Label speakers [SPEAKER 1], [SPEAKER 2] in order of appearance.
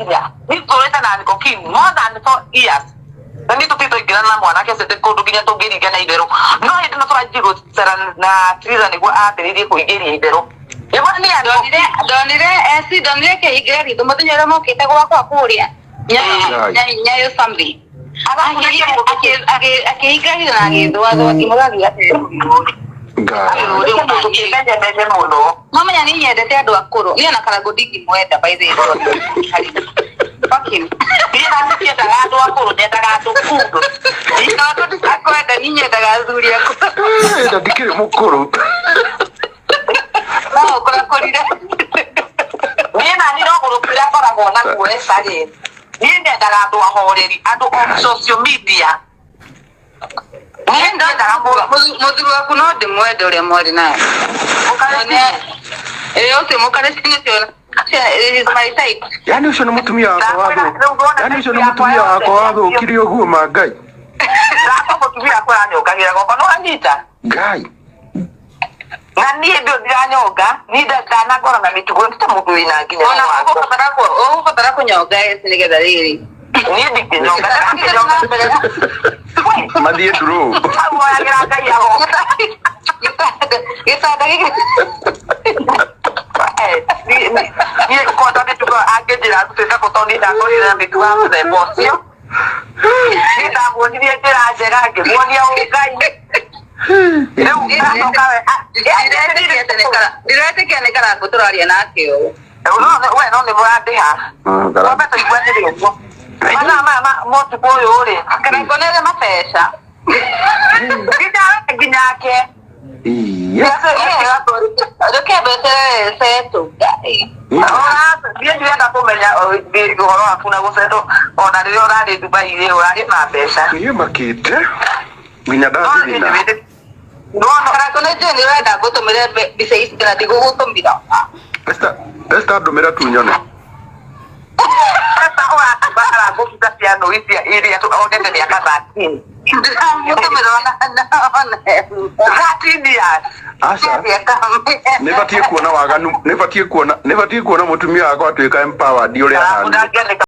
[SPEAKER 1] Nginya nitũrĩte na Niko King more than 4 years na nĩ tũkĩte twaingĩra na mwanake ũcio kũndũ nginya tũngĩringa na itherũ, no hĩndĩ ĩno tũranjie gũcera na Triza nĩguo ambĩrĩrie kũingĩria itherũ nĩguo nĩ andũ.
[SPEAKER 2] Ndonire eci, ndonire kĩhingĩra gitũ mũthenya ũrĩa mokĩte gwakwa kũrĩa Nyayo family. Akĩhingĩra gitũ na agĩthũathũa, ngĩmũragia.
[SPEAKER 3] Ngai.
[SPEAKER 1] Rĩu mũndũ kĩmenyemenye mũno.
[SPEAKER 2] Mamenya nĩ nyendete andũ akũrũ. Niĩ ona Karangũ ndingĩmwenda, by the way. Fuck him.
[SPEAKER 1] Niĩ na ndiendaga andũ akũrũ, nyendaga andũ kundu.
[SPEAKER 2] No akwenda, niĩ nyendaga athuri akũrũ.
[SPEAKER 3] Eh, na ndikĩrĩ mũkũrũ.
[SPEAKER 2] No ũkũrakũrire.
[SPEAKER 1] Niĩ na niĩ no gũrũkĩra ngoragwo naguo ecarĩ. Niĩ nyendaga andũ ahoreri, andũ on social media. Niĩ nyendaga mũndũ
[SPEAKER 2] Mũthuri waku no ndĩmwende ũrĩa mwarĩ naye. Ĩĩ, ũcio mũkarĩci ũcio is my type.
[SPEAKER 3] Yani ũcio nĩ mũtumia wakwa wathũ, yani ũcio nĩ mũtumia wakwa wathũkirie ũguo, ma Ngai.
[SPEAKER 1] Ndakwa mũtumia akwa aranyongagĩra gwakwa no anyita.
[SPEAKER 3] Ngai.
[SPEAKER 1] Na niĩ ndio ndiranyonga, niĩ ndanangora na mĩtugo nĩ ta mũndũ wĩna nginya
[SPEAKER 2] Ona ũgũbatara kũnyonga eci nĩgetha rĩrĩ.
[SPEAKER 1] Niĩ ndingĩnyonga, ndangĩnyonga.
[SPEAKER 3] Mathiĩ ndurũ.
[SPEAKER 1] Hau oyagĩra Ngai agoka.
[SPEAKER 2] Gĩtanda gĩkĩ.
[SPEAKER 1] Niĩ kwanza mĩtugo angĩnjĩra tuĩka kũ tondũ niĩ ndakorire na mĩtugo ya mũthemba ũcio. Niĩ ndamuonirie njĩra njega, ngĩmuonia ũngai. Rĩu ngacoka we
[SPEAKER 2] Ndiretĩkia nĩ Karangũ tũraria nake ũũ.
[SPEAKER 1] We no nĩ mũrandĩha. Twambe tũiguanĩre ũguo mathaa maya motukũ ũyũ rĩ.
[SPEAKER 2] Karangũ nĩ arĩ mabeca.
[SPEAKER 1] Nginya nginyake.
[SPEAKER 3] Iya.
[SPEAKER 2] Ndũkĩambetere setũ.
[SPEAKER 1] Niĩ ndirenda kũmenya ũhoro waku na gũcetwo, ona rĩrĩa ũrarĩ Dubai rĩ, ũrarĩ na mbeca.
[SPEAKER 3] Niĩ makĩte nginya ndathigina.
[SPEAKER 1] Nona.
[SPEAKER 2] Karangũ, nĩ njũĩ nĩ ũrenda ngũtũmĩre mbica ici na ndigũgũtũmĩra.
[SPEAKER 3] Esther, Esther, ndũmĩra tu nyone.
[SPEAKER 1] Sasa ũratũma Karangũ mbica cia nũi cia iria onete mĩaka 13.
[SPEAKER 2] Ndĩramũtũmĩra ona ona
[SPEAKER 1] 13 years.
[SPEAKER 3] Aca, nĩ batiĩ kuona waganu, nĩ batiĩ kuona mũtumia wakwa atuĩka empowered ũrĩa
[SPEAKER 1] Karangũ
[SPEAKER 3] ahana.
[SPEAKER 1] ndangĩandĩka.